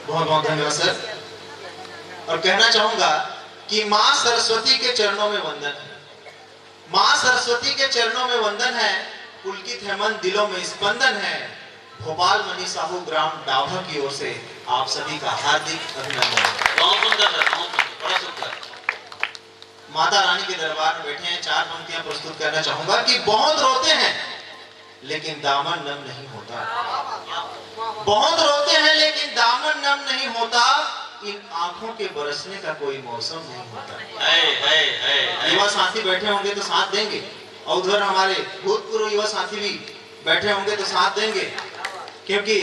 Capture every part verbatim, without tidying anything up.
बहुत बहुत धन्यवाद सर। और कहना चाहूंगा कि माँ सरस्वती के चरणों में वंदन है, माँ सरस्वती के चरणों में वंदन है। पुलकित है मन, दिलों में स्पंदन है। भोपाल मनी साहू ग्राम डाभा की ओर से आप सभी का हार्दिक अभिनंदन है। बहुत सुंदर सर, बहुत सुंदर, बड़ा सुंदर। माता रानी के दरबार में बैठे हैं, चार पंक्तियां प्रस्तुत करना चाहूंगा कि बहुत रोते हैं लेकिन दामन नम नहीं होता, बहुत रोते हैं लेकिन दामन नम नहीं होता, इन आंखों के बरसने का कोई मौसम नहीं होता। है, है, है, है। युवा साथी बैठे होंगे तो साथ देंगे, और उधर हमारे भूतपूर्व युवा साथी भी बैठे होंगे तो साथ देंगे, क्योंकि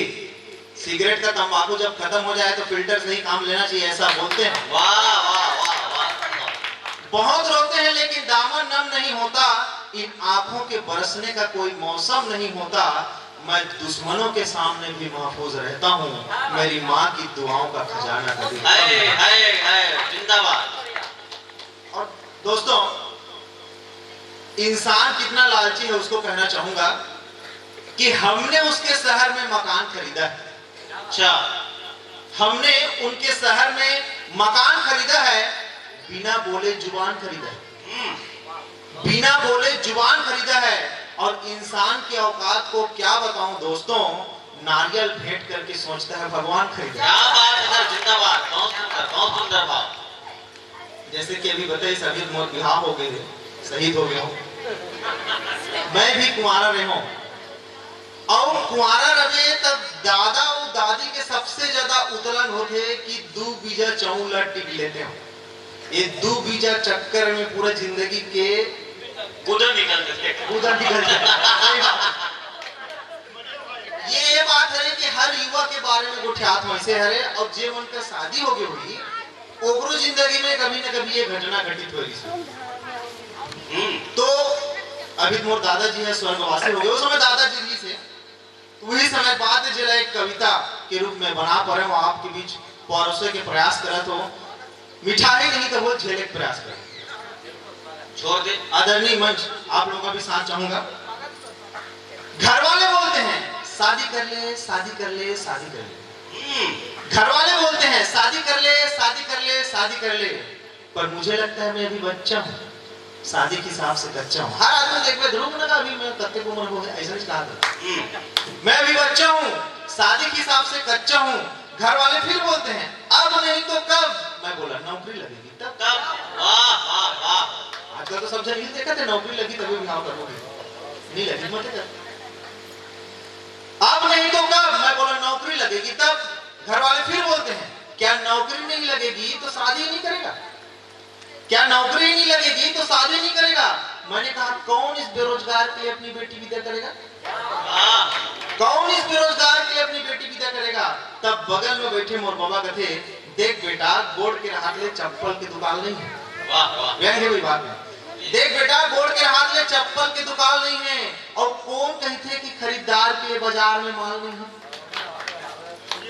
सिगरेट का तंबाकू जब खत्म हो जाए तो फिल्टर से ही काम लेना चाहिए, ऐसा बोलते हैं। वाह, वाह, वाह, वाह, वाह। बहुत रोते हैं लेकिन दामन नम नहीं होता, इन आंखों के बरसने का कोई मौसम नहीं होता। मैं दुश्मनों के सामने भी महफूज रहता हूँ, मेरी माँ की दुआओं का खजाना कभी खत्म है, नहीं। है, है, जिंदाबाद। और दोस्तों, इंसान कितना लालची है, उसको कहना चाहूंगा कि हमने उसके शहर में मकान खरीदा है। अच्छा। हमने उनके शहर में मकान खरीदा है, बिना बोले जुबान खरीदा है। हम्म। बिना बोले जुबान खरीदा है। और इंसान की औकात को क्या बताऊं दोस्तों, नारियल भेंट करके सोचता है भगवान खरीदा है। क्या बात है सर, जिंदाबाद, बहुत सुंदर, बहुत सुंदर भाव। जैसे कि अभी बताइस, अभी मोर बिहाव हो गए, शहीद हो गया हूँ, मैं भी कुंवारा रहे हूँ। और कुंवारा रहे तब दादा और दादी के सबसे ज्यादा उतलन होते कि दू बीजा चाउर ला टिक लेते हो। ये दू बीजा चक्कर में पूरा जिंदगी के गुदा निकल जाते। गुदा निकल जाते। सही बात है। ये, ये बात है कि हर युवा के बारे में गोठियात वैसे हरे, और जे मन का शादी हो गई हुई, ओकरो जिंदगी में कभी न कभी ये घटना घटित हो रही है। हम्म। तो अभी तो मोर दादाजी है, स्वर्गवासी हो गए, उस समय दादाजी जी से, तो वही समय बात है, जेला एक कविता के रूप में बना पा रहे हो, आपके बीच परोसे के प्रयास करत हो। मिठाई नहीं तो वो झेले के प्रयास करो। छोड़ दे। आदरणीय मंच, आप लोगों का भी साथ चाहूंगा। घर वाले बोलते हैं, "शादी कर ले, शादी कर ले, शादी कर ले।" हम्म। घर वाले बोलते हैं, "शादी कर ले, शादी कर ले, शादी कर ले।" पर मुझे लगता है, मैं अभी बच्चा हूँ, शादी के हिसाब से कच्चा हूँ। हर आदमी देखबे, "ध्रुव ना, अभी मैं कत्ते उम्र हो है," ऐसा नहीं कहा था। हम्म। मैं अभी बच्चा हूँ, शादी के हिसाब से कच्चा हूँ। घर वाले फिर बोलते हैं, "अब नहीं तो कब?" मैं बोला, "नौकरी लगेगी तब।" तब। वाह, वाह, वाह। आजकल तो सब जन ये देखते हैं, "नौकरी लगी तभी बिहाव करोगे, नहीं लगी मत कर।" "अब नहीं तो कब?" मैं बोला, "नौकरी लगेगी तब।" घर वाले फिर बोलते हैं, "क्या नौकरी नहीं लगेगी तो शादी नहीं करेगा? क्या नौकरी नहीं लगेगी तो शादी नहीं करेगा?" मैंने कहा, "कौन इस बेरोजगार के लिए अपनी बेटी विदा करेगा? कौन इस बेरोजगार के लिए अपनी बेटी विदा करेगा?" तब बगल में बैठे मोर बाबा कथे, "देख बेटा, गोड़ के हाथ ले चप्पल के दुकान नहीं है।" वाह, वाह। व्यंग्य हुई बात है। "देख बेटा, गोड़ के हाथ ले चप्पल के दुकान नहीं है, और कौन कहते कि खरीदार के लिए बाजार में माल नहीं है?"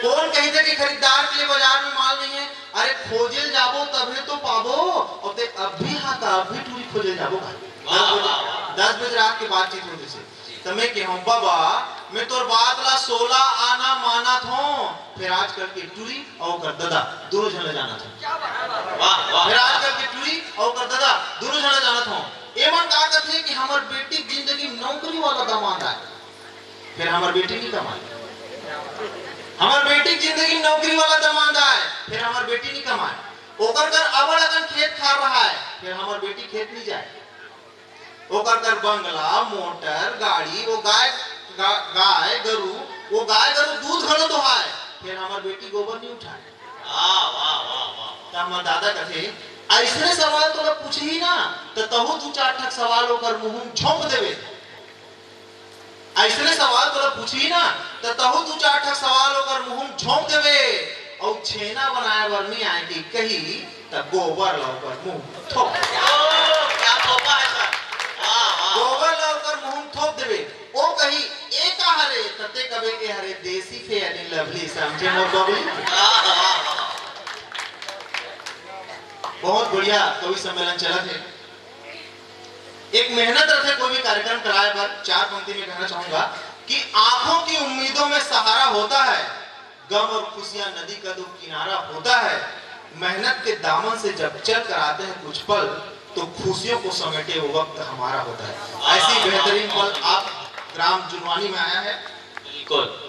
कौन कहिथे कि खरीदार के लिए बाजार में माल नहीं है? अरे, खोजे ल जाबो तभे तो पाबो। और ते अभी हाँ का अभी टूरी खोजे ल जाबो का? वाह, दस बजे, वाह, वाह। दस बजे रात के बातचीत होती से। जी। तो मैं कहूँ, "बाबा, मैं तोर बात ला सोला आना मानत हूँ, फिर आजकल के टूरी और ओकर ददा दोनों झन ला जानत हूँ।" वाह, वाह। फिर आजकल के टूरी और ओकर ददा दोनों झन ला जानत हूँ। एमन का कथे कि हमर बेटी के जिंदगी में नौकरी वाला दामाद आए। फिर हमर बेटी नहीं कमाए। हमर बेटी के जिंदगी में नौकरी वाला दामाद आए, फिर हमर बेटी नहीं कमाए। ओकर कर अबड़ अकन खेत खार रहा है, फिर हमर बेटी खेत नहीं जाए। ओकर कर बंगला, मोटर, गाड़ी, वो गाय, गा-, गाय, गरु, वो गाय, गरु दूध घलो दोहाए, फिर हमर बेटी गोबर नहीं उठाए। वाह, वाह, वाह, वाह। त हमर दादा कथे, "अइसने सवाल तोला पूछही ना, त तहू दू चार ठक सवाल ओकर मुंह में झोंक देवे।" अइसने सवाल तोला पूछही ना, त तहू दू चार ठक सवाल ओकर मुंह में झोंक देवे, अउ छेना बनाए बर नइ आए के कही, त गोबर ला ओकर मुंह में थोप देवे। ओ, क्या तोहफा है सर। वाह, वाह। गोबर ला ओकर मुंह में थोप देवे। ओ कही, "ए का हरे?" त ते कबे, "ए हरे देसी Fair and Lovely, समझे मोर बबली।" वाह, वाह, वाह। बहुत बढ़िया कवि सम्मेलन चलत हे। एक मेहनत रथे कोई भी कार्यक्रम कराए बर। चार पंक्ति में कहना चाहूंगा कि आंखों की उम्मीदों में सहारा होता है, गम और खुशियां नदी का जो किनारा होता है, मेहनत के दामन से जब चल कर आते हैं कुछ पल, तो खुशियों को समेटे वो वक्त हमारा होता है। ऐसी बेहतरीन पल आप ग्राम जुनवानी में आया है। बिल्कुल।